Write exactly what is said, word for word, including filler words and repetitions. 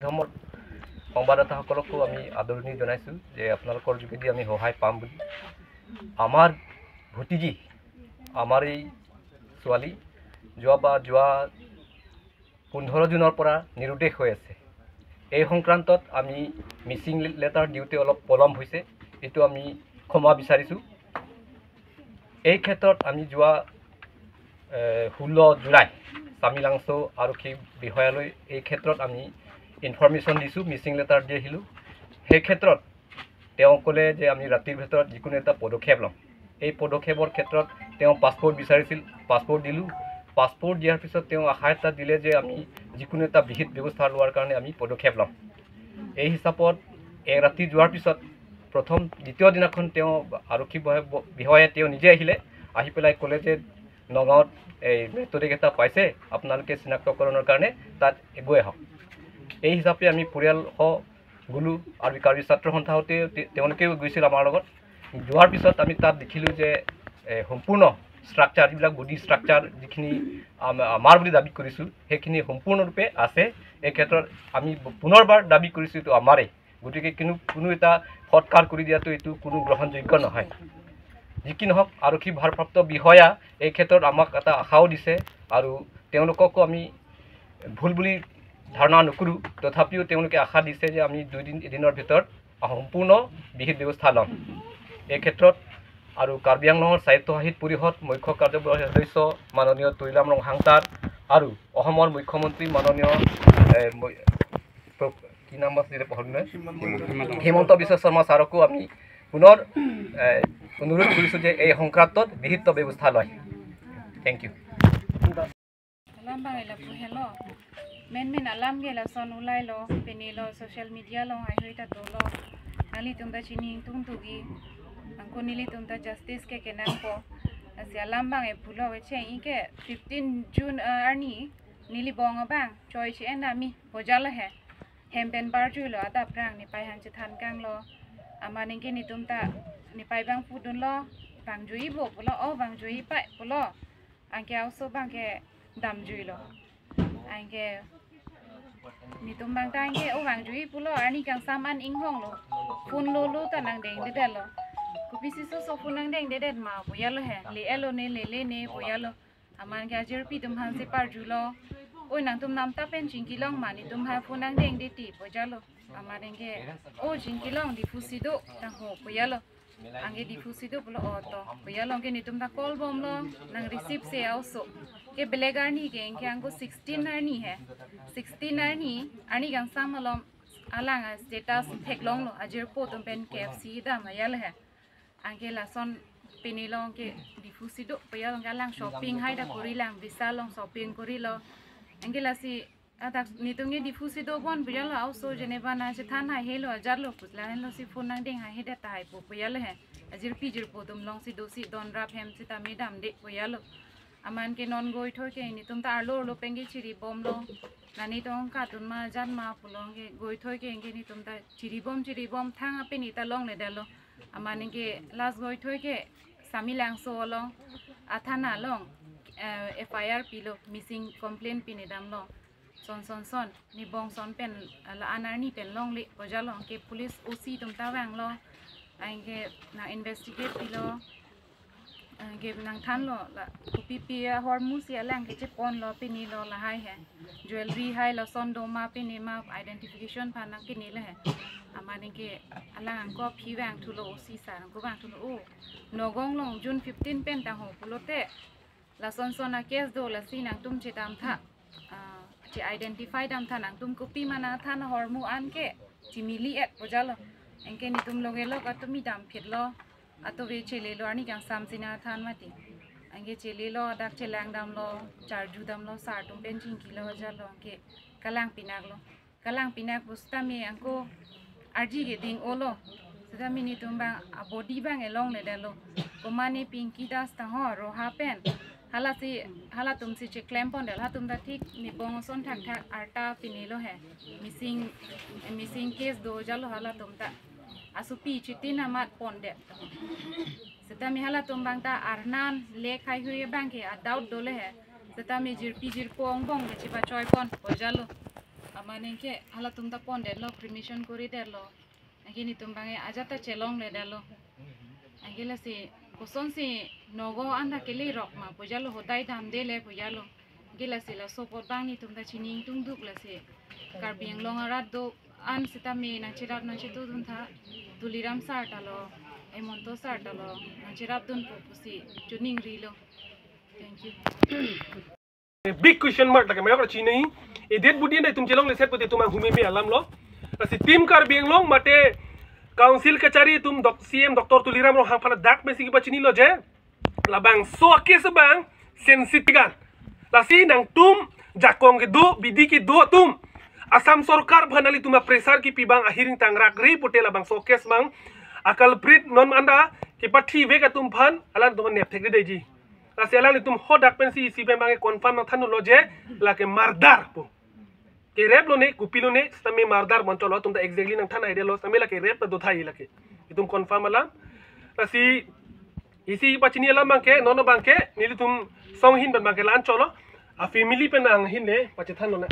মাধ্যমৰ সংবাদদাতাসকলকো আমি আদৰণি জনাইছোঁ যে আপোনালোকৰ যোগেদি আমি সহায় পাম বুলি। আমাৰ ভতিজী, আমাৰ এই ছোৱালী যোৱা বা যোৱা পোন্ধৰ জুনৰ পৰা নিৰুদ্দেশ হৈ আছে। এই সংক্ৰান্তত আমি মিচিং লে-, লেটাৰ দিওঁতে অলপ পলম হৈছে, এইটো আমি ক্ষমা বিচাৰিছোঁ। এই ক্ষেত্ৰত আমি যোৱা, এ, ষোল্ল জুলাই চামিলাংচ' আৰক্ষী বিষয়ালৈ এই ক্ষেত্ৰত আমি ইনফৰমেশ্যন দিছোঁ, মিচিং লেটাৰ দি আহিলোঁ। সেই ক্ষেত্ৰত তেওঁ ক'লে যে আমি ৰাতিৰ ভিতৰত যিকোনো এটা পদক্ষেপ ল'ম। এই পদক্ষেপৰ ক্ষেত্ৰত তেওঁ পাছপোৰ্ট বিচাৰিছিল, পাছপোৰ্ট দিলোঁ। পাছপোৰ্ট দিয়াৰ পিছত তেওঁ আশা এটা দিলে যে আমি যিকোনো এটা বিহিত ব্যৱস্থা লোৱাৰ কাৰণে আমি পদক্ষেপ ল'ম। এই হিচাপত এক ৰাতি যোৱাৰ পিছত প্ৰথম, দ্বিতীয় দিনাখন তেওঁ আৰক্ষী বহ-, ব-, বিষয়াই তেওঁ নিজে আহিলে, আহি পেলাই ক'লে যে নগাঁৱত এই মৃতদেহ এটা পাইছে, আপোনালোকে চিনাক্তকৰণৰ কাৰণে তাত গৈ আহক। এই হিচাপে আমি পৰিয়ালসহ গ'লোঁ আৰু কাৰ্বি ছাত্ৰ সন্থাও তে-, তে-, তেওঁলোকেও গৈছিল আমাৰ লগত। যোৱাৰ পিছত আমি তাত দেখিলোঁ যে, এ, সম্পূৰ্ণ ষ্ট্ৰাকচাৰ, যিবিলাক বডি ষ্ট্ৰাকচাৰ যিখিনি আম-, আমাৰ বুলি দাবী কৰিছোঁ, সেইখিনি সম্পূৰ্ণৰূপে আছে। এই ক্ষেত্ৰত আমি পুনৰবাৰ দাবী কৰিছোঁ, এইটো আমাৰেই। গতিকে কোনো, কোনো এটা সৎকাৰ কৰি দিয়াটো এইটো কোনো গ্ৰহণযোগ্য নহয়। যি কি নহওক, আৰক্ষী ভাৰপ্ৰাপ্ত বিষয়া এই ক্ষেত্ৰত আমাক এটা আশাও দিছে আৰু তেওঁলোককো আমি ভুল বুলি ধাৰণা নকৰোঁ। তথাপিও তেওঁলোকে আশা দিছে যে আমি দুই দিন, এদিনৰ ভিতৰত সম্পূৰ্ণ বিহিত ব্যৱস্থা ল'ম। এই ক্ষেত্ৰত আৰু কাৰ্বি আংলঙৰ স্বায়ত্তশাসিত পৰিষদ মুখ্য কাৰ্যবাহী সদস্য মাননীয় তুলিৰাম ৰংহাং ছাৰ আৰু অসমৰ মুখ্যমন্ত্ৰী মাননীয়, এ, ম-, প্ৰ-, কি নাম আছিলে, পাহৰিলোঁ নহয়? হিমন্ত বিশ্ব শৰ্মা ছাৰকো আমি পুনৰ, এ, অনুৰোধ কৰিছোঁ যে এই সংক্ৰান্তত বিহিত ব্যৱস্থা লয়। Thank you. Alam abang ela pu helo. Menmen alam ke lason ulai lo, pini lo social media along haihui ta dolo. Nanglitum ta chini ingtung tugi. Angko nelitum ta justice ke kenangpo. Lasi alam abang e pulo, kecheng-i ke fifteen June, eh, arni neli bong abang choi chi-en ami pojalo he. Hem pen parjuilo, adap rang nepei aphan chethan kanglo. Amat anke netum ta nepei abang pudunlo, vangjuipo pulo, o vangjuipai pulo. Anke a-oso abang ke damjuilo. Anke netum abang ta anke o vangjui pulo, arni kangsam an inghonglo. Phone lolo ta nangdengdedetlo. Kopisi soso phone nangdengdedet ma pojalo he. Le-etlo ne, lele ne pojalo. Amat anke ajirpi atum aphan si parjulo. Oi, nangtum namtap pen chingkilong ma, netum aphan phone nangdengde ti pojalo. Amat anke, o chingkilong, Diphu si do tangho pojalo. Anke Diphu si do pulo, o to pojalo, anke netum ta call bomlo, nang receive-se a-oso. Ke beleg arni ke, anke angko sixteen arni he. Sixteen arni, arni kangsam malom alang a-status theklonglo, ajirpo atum pen K F C dam ajal he. Anke lason pini lo anke Diphu si do pojalo, anke alang shopping hai ta korilang, Vishal along shopping korilo. Anke lasi adak netum ke Diphu si do bon pojalo, a-oso jeneba nangchethan haihelo ajarlo put lahenlo si phone nangdeng haihedet tahai po pojalo he. Ajirpi jirpo atum along si do si don rap hem sitame damde pojalo. Amat anke non goithoi ke netum ta arlo arlo pen ke chiri bomlo. Nani tong katun ma jan ma pulo, anke goithoi ke anke netum ta chiri bom chiri bom thang ape neta longledetlo. Amat anke last goithoi ke Samelangso along, a thana along, eh, F I R pilo, missing complaint pine damlo. Son son son, ne bong son pen, eh, la-an arni pen longle pojalo, anke police O C atum ta vanglo. Anke nang investigate pilo. Anke nangthanlo, la kopipi ahormu si alang ke cheponlo, pinelo lahai he. Jewelry hai lason do ma, pine ma, identification aphan nangkinele he. Amat anke alang angko aphi vangthulo, O C sir angko vangthulo, o Nagaon along June fifteen pen tangho pulote, lason son a-case do, lasi nangtum chedamtha, ah, che-identify damtha, nangtum kopi ma nangthan ahormu an ke chimili-et pojalo. Anke netum loge lok atum mi damphitlo, atove chelelo, arni kangsam si nangthan mati. Anke chelelo, dak chelang damlo, charju damlo, sir atum pen chingkilo ajalo, anke kalang pinaklo. Kalang pinak pu sitame angko arji ke ding-olo. Sitame netum abang a-body abang e longledetlo. Komat ne Pinky Das tangho Roha pen. Halasi halatum si cheklem pondet, halatum ta thik ne bong ason thakthak arta pinelo he. Missing, missing case do jalo halatum ta. Asopi chitin amat pondet. Sitame halatum abang ta arnan le khaihui abang ke a-doubt dole he. Sitame jirpi jirpo angbong ke chepachoi pon pojalo. Amat ningke halatum ta pondetlo, cremation koridetlo. Anke netum abang ajat ta chelongledetlo. Anke lasi kosonsi nogo anta kelirok ma pu jalo, hodai damdele pu jalo. Anke lasi laso apot abang netum ta chini ingtungduk lasi. Karbi Anglong arat do-an sitame nangcherap nangchetudun tha, Tuliram sir ta lo, Hemanta sir ta lo, nangcherapdunpo pusi choningrilo. Thank you. Big question mark lake mayok ra chini. Idet budi na itum chelongleset pute itum anghume me alam lo. Lasi Team Karbi Anglong mate Council kachari atum dok C M Doctor Tuliram Ronghang aphan dak pensi kepachinilo je, labangso a-case abang sensitive kan. Lasi nangtum jakong kedo, bidi kedo atum, Assam sorkar aphan nanglitum a-pressure kipi abang ahiring tangrak ri pute labangso a-case abang a-culprit non anta kepathivek atum aphan alanglitum nepthekri deji. Lasi alanglitum hadak pensi isi pen abang confirm nangthanlo je lake murder pu. Ke rape lo ne, kopilo ne, sitame murder mon cholo, itum ta exactly nangthan aidelo, sitame lake rape ta dothai lake. Itum confirm alam. Lasi isi pachini alam abangke, non abangke nelitum song ahin pen abangke la-an cholo. A-family pen anghin le pachethanlo na.